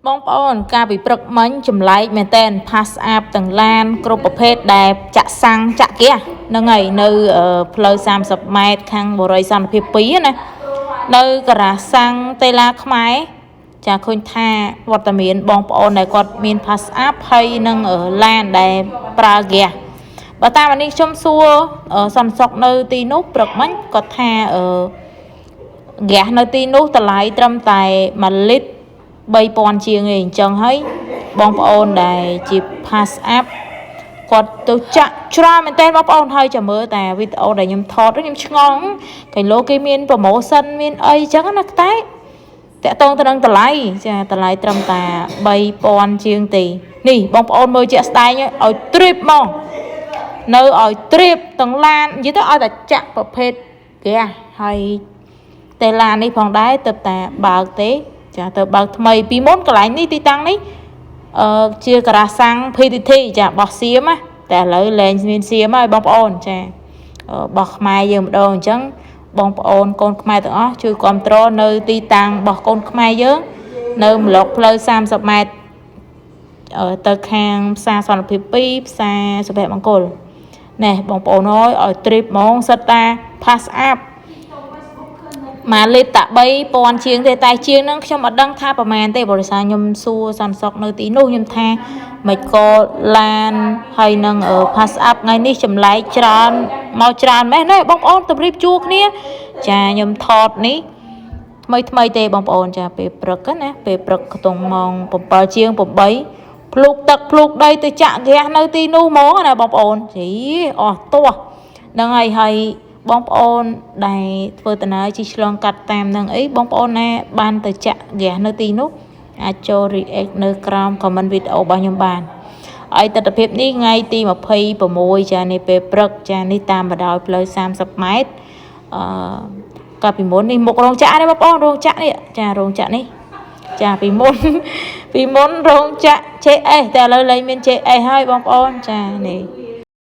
បងប្អូនកាលពីព្រឹកមិញចម្លែកមែនតែន pass up ទាំងឡានគ្រប់ប្រភេទដែលចាក់សាំងចាក់ហ្គាសហ្នឹងហើយនៅផ្លូវ30ម៉ែត្រខាងបរិយសន្តិភាព2ណានៅការ៉ាសាំងតេឡាខ្មែរចាឃើញថាវត្តមានបងប្អូនដែលគាត់មាន pass up ហើយនឹងឡានដែលប្រើហ្គាសបើតាមអានេះខ្ញុំសួរសន្តិសុខនៅទីនោះព្រឹកមិញគាត់ថាអឺហ្គាសនៅទីនោះតម្លៃត្រឹមតែ1លីត្រ3000ជាងឯងអញ្ចឹងហើយបងប្អូនដែលជា pass up គាត់ទៅចាក់ច្រើនមែនតើបងប្អូនហើយចាំមើលតែវីដេអូដែលខ្ញុំថតខ្ញុំឆ្ងល់កីឡូគេមាន promotion មានអីអញ្ចឹងណាតែតាក់តងទៅនឹងតម្លៃចាតម្លៃត្រឹមតែ3000ជាងទេនេះបងប្អូនមើលជាក់ស្ដែងឲ្យត្រៀបហ្មងនៅឲ្យត្រៀបទាំងឡាននិយាយទៅឲ្យតែចាក់ប្រភេទហ្គាសហើយតេឡានេះផងដែរទៅតែបើកទេចាទៅបើកថ្មីពីមុនកន្លែងនេះទីតាំងនេះអឺជាការ៉ាសាំង PTT ចាបោះសៀមណាតែឥឡូវលែងមានសៀមហើយបងប្អូនចាបោះខ្មែរយើងម្ដងអញ្ចឹងបងប្អូនកូនខ្មែរទាំងអស់ជួយគ្រប់គ្រងនៅទីតាំងរបស់កូនខ្មែរយើងនៅម្លកផ្លូវ30ម៉ែត្រទៅខាងផ្សារសន្តិភាព2ផ្សារសុភមង្គលណែបងប្អូនអើយឲ្យត្រៀបហ្មងសិតតា pass up មួយលីត្រតា3000ជាងទេតែជាងហ្នឹងខ្ញុំអត់ដឹងថាប្រហែលទេបរិស័ទខ្ញុំសួរសន្តិសុខនៅទីនោះខ្ញុំថាមិនក៏ឡានហើយនឹង pass up ថ្ងៃនេះចម្លែកច្រើនមកច្រើនម៉េះណែបងប្អូនទៅរៀបជួគ្នាចាខ្ញុំថតនេះថ្មីថ្មីទេបងប្អូនចាពេលព្រឹកណាពេលព្រឹកខ្ទង់ម៉ោង7ជាង8ភ្លូកទឹកភ្លូកដីទៅចាក់ហ្គាសនៅទីនោះហ្មងណាបងប្អូនជីអស់ទាស់ហ្នឹងហើយហើយបងប្អូនដែលធ្វើដំណើរជិះឆ្លងកាត់តាមនឹងអីបងប្អូនណាបានទៅចាក់ហ្គាសនៅទីនោះអាចចូល react នៅក្រោម comment វីដេអូរបស់ខ្ញុំបានហើយទស្សនភាពនេះថ្ងៃទី26ចានេះពេលព្រឹកចានេះតាមបណ្ដោយផ្លូវ30ម៉ែត្រអឺកាលពីមុននេះមុខរោងចក្រនេះបងប្អូនរោងចក្រនេះចារោងចក្រនេះចាពីមុនពីមុនរោងចក្រ JS តែឥឡូវលែងមាន JS ហើយបងប្អូនចានេះ